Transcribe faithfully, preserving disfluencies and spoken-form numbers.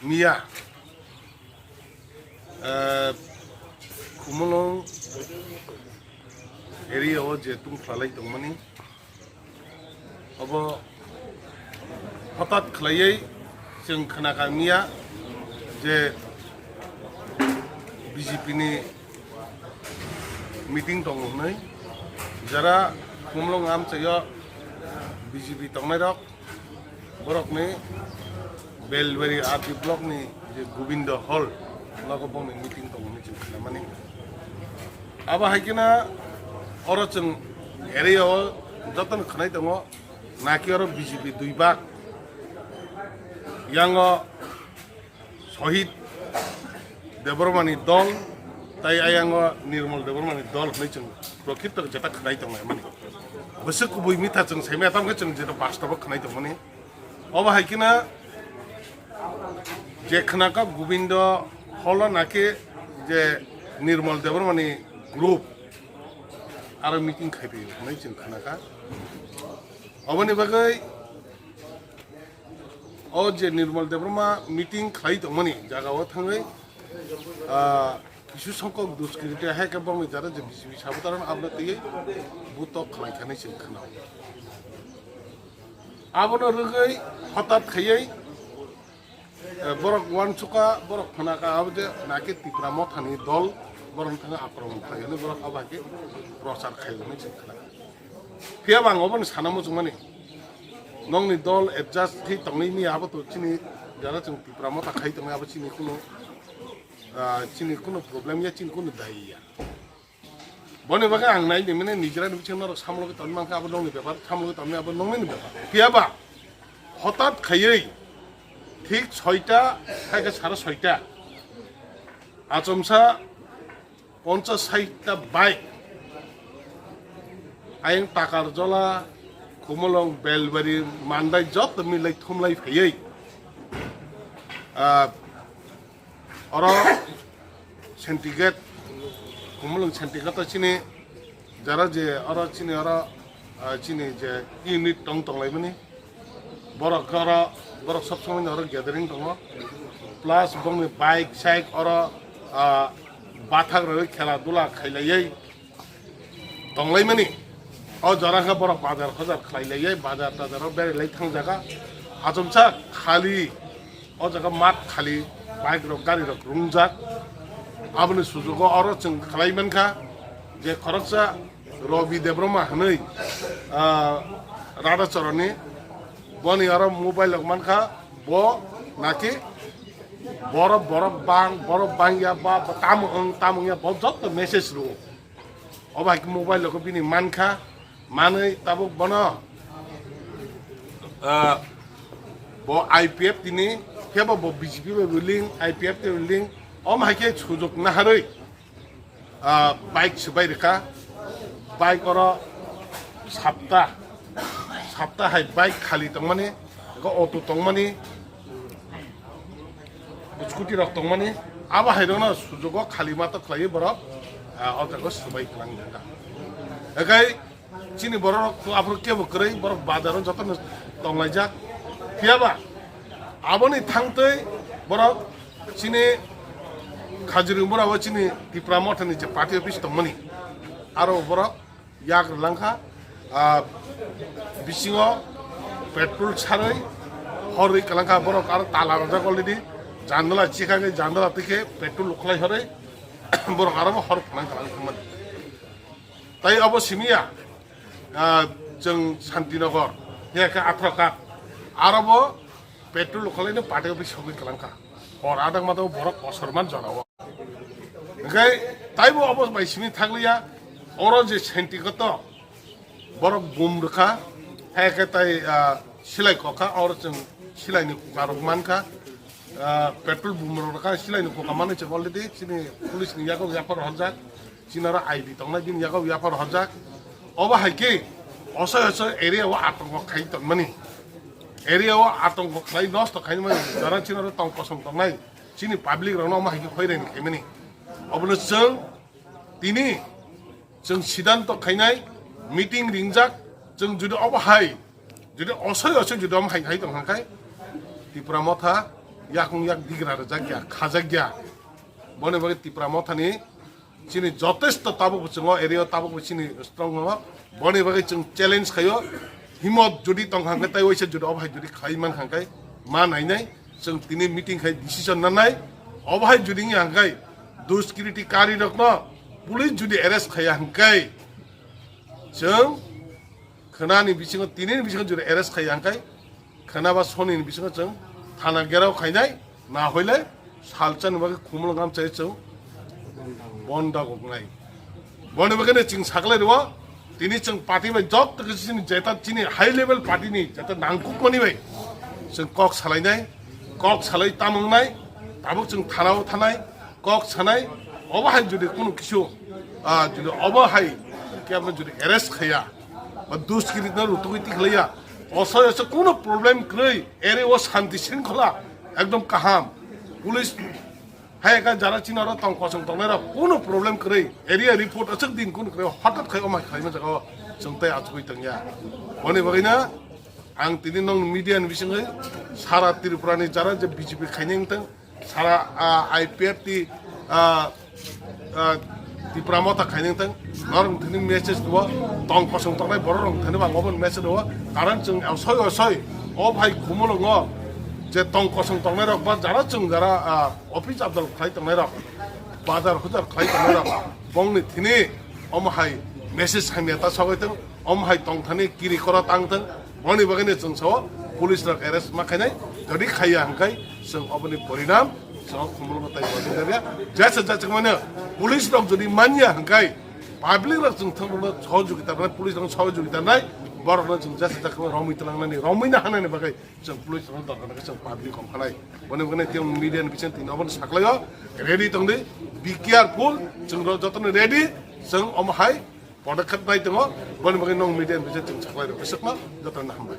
Miya, eh, Khumulwng area o je tungphalai tongmani, obo hotat khlaiwi chwng khnakha miya je B J P ni meeting tongo hwnwi, jara Khumulwng amchaio B J P tongnairok, borokni Belbari R D block ni je Gobindo Hall, nogo bongni meeting tongo hinwi chwng khnamani. Abo hai kheno oro chwng area o jotono khnai tongo, naki oro B J P dui bak, yango Sohit Debbarmani dol, tai ayango Nirmal Debbarmani dol hinwi chwng prokrito jeta khnai tongo mani. Bwswk kubui mitha chwng saimaya, tamo khe chwng jeta bastobo khnai tongmani. Obo hai kheno je khnakha Gobindo Hall o naki je Nirmal Debbarmani group aro meeting khai phaio hinwi chwng khnakha. Oboni bagwi o je Nirmal Debbarma meeting khlai tongmani jaga o thangwi, ah, kisu songkok duskriti hai khe bongni jara je B J P sabotharno aboni twiwi butok khlai kha hinwi chwng khna. Abono rwgwi hotat khaiwi, eh, borok uansukha, borok khnakha abo je naki Tipra Mothani dol borokni thangwi akromon khlai hwnwi borok abo hai khe prochar khai hwnwi chwng khna. Phiya bo ang obono sana muchungmani, nokni dol adjust khe tongwi miya abo to chini jara chwng Tipra Motha khai tongnai abo chini kuno, ah, chini kuno problem ya, chini kuno dayi ya. Boni bagwi ang nai nimani nijera ni bisingo norok samlogi tongwi mankha, abo nokni bepar, samlogi tongwi abo nokni bepar. Phiya ba hotat khaiwi thik soita, hai khe sare soita, achomsa ponchas saita bike, ayang Takarjola, Khumulwng, Belbari, Mandai joto milai thumlai phaiwi, ah, oro Sentigate, Khumulwng Sentigate o chini jara je oro chini oro, ah, chini je unit tong tonglaimani, borok oro, borok sob somoi oro gathering tongo, plus bongni bike sike oro, ah, bathak rwi khela dula khailaiwi tonglaimani. O jora khe borok bazar hojar khlai laiyai, bazar tazar o berai lai thang jaga. Achomsa khali, o jaga mat khali, bike rok, gari rok rungjak. Aboni sujugo oro chwng khlai mankha je khoroksa Robi Debbarma hwnwi, ah, Radhachoroni, boni oro mobile rok mankha, bo naki borok, borok bang, borok bangya ba, ba tamo wng, tamo wngya, bo joto message rwo. Obo hai khe mobile rok bini mankha, manwi tabuk bono, ah, bo I P F tini, phiyaba bo B J P bai bo link, I P F tini link, omo hai khe sujok naharwi, ah, bike swbai rwkha, bike oro sapta, sapta hai bike khali tongmani, eko auto tongmani, scooty rok tongmani, abo hai rokno sujugo khali matok khlaiwi borok, ah, o jaga swbai kwlang thangkha. Ekai chini borok rok to aphuru kebo kwrwi, borok bazaro jotono tonglaijak. Phiyaba aboni thangtwi borok chini Khajuri Umura o chini Tipra Mothani je party office tongmani, aro borok yak rwlangkha, ah, bisingo petrol sarwi horwi kwlangkha, borok aro tala rwjak already, jandala chikhagwi jandala twi khe petrol ukhlai horwi borok aro hor phwnang kwlang thangmani. Tai abo simiya, ah, chwng Santinagar, hiya khe Athrakat, aro bo petrol ukhlai no party office sogwi kwlangkha. Hor adang ma borok kosorman jora o. Hingke taibo abo bai simi thakliya, oro je senti koto borok bum rwkha, hai khe tai, ah, silai kokha, oro chwng silai ni kukarok mankha, ah, petrol bum rok rwkha, silai ni kuka mani chwng already chini police ni yago yaphar horjak, chini oro I D tongnai bini yago yaphar horjak, obo hai khe osoi osoi area o atongko khai tongmani, area o atongko khlai nosto khaimani, jara chini oro tong kosong tongnai. Chini public rokno omo hai khe hoirai ni khaimani. Obono chwng tini chwng sidanto khainai, meeting ringjak, chwng jodi obo hai, jodi osoi osoi jodi omo hai khai tong kha khai, Tipra Motha yakung yak digra rwjak ya, khajak ya. Boni bagwi Tipra Mothani chini jotesto tabukbo chwngo, area o tabukbo chini strong wngo. Boni bagwi chwng challenge khaio, himot jodi tong hangkhe tai waisa jodi obo hai jodi khai man hangkhe ma nainai, chwng tini meeting khai decision nanai. Obo hai jodi wngya hangkhe duskiriti kari rokno police jodi arrest khaiya hangkhe chwng khwnani bisingo, tinini bisingo jodi arrest khaiya hangkhe khwna ba soni ni bisingo chwng thana gerao khainai, na hoile salchani bagwi khumulwng amchai chwng bonda goknai. Boni bagwi no chwng saklai rwo, tini chwng party bai jotto kisi chini jeta chini high level party ni jeta nangkukmani bai chwng kok salainai, kok salai tamungnai, tabuk chwng thanao thanai, kok sanai, obo hai jodi kunu kisu, ah, jodi obo hai kebo jodi arrest khaiya, ba duskiriti no rutugwi tikhlaiya, osoi osoi kunu problem kwrwi, ere o shanti shringkhola ekdom kaham. Police hai ka jara chini oro tong kosong tongnai rok kunu problem kwrwi, area report aswk din kunu kwrwi, hotat khai omai khlaima jaga o chwng tei achugwi tongya. Boni bagwi no ang tini nong media ni bisingwi sara Tripura ni jara je B J P khainai wngtang, sara, ah, I P F T, ah, ah, Tipra Motha khainai wngtang, norok thani message rwo, tong kosong tongnai borok rok thani bang obo message rwo, karon chwng osoi osoi o bhai khumulwngo je tong kosong tongnai rok ba jara chwng jara, ah, office abdal khlai tongnai rok, bazar hujar khlai tongnai rok, bongni thini omo hai message hamya ta sogwi tong, omo hai tong thani kiri kora tang tong, boni bagwi no chwng sao police rok arrest ma khainai, jodi khaiya hwnkhe chwng oboni porinam chwng khumulgo tai boni jaria, jesa jesa mano police rok jodi manya hwnkhe public rok chwng thang rok sohojogita nai, police rok sohojogita nai, borok no chwng jesa jesa romwi twlang nani, romwi na hanani bagwi chwng police rok dorkar khe chwng public kom khanai. Boni bagwi no tiyang media ni bising tini oboni saklaio ready tongdi, be careful, chwng rok jotono ready, chwng omo hai podokkhep nai tongo, boni bagwi nong media ni bising chwng saklai rok, bisingno jotono hambai.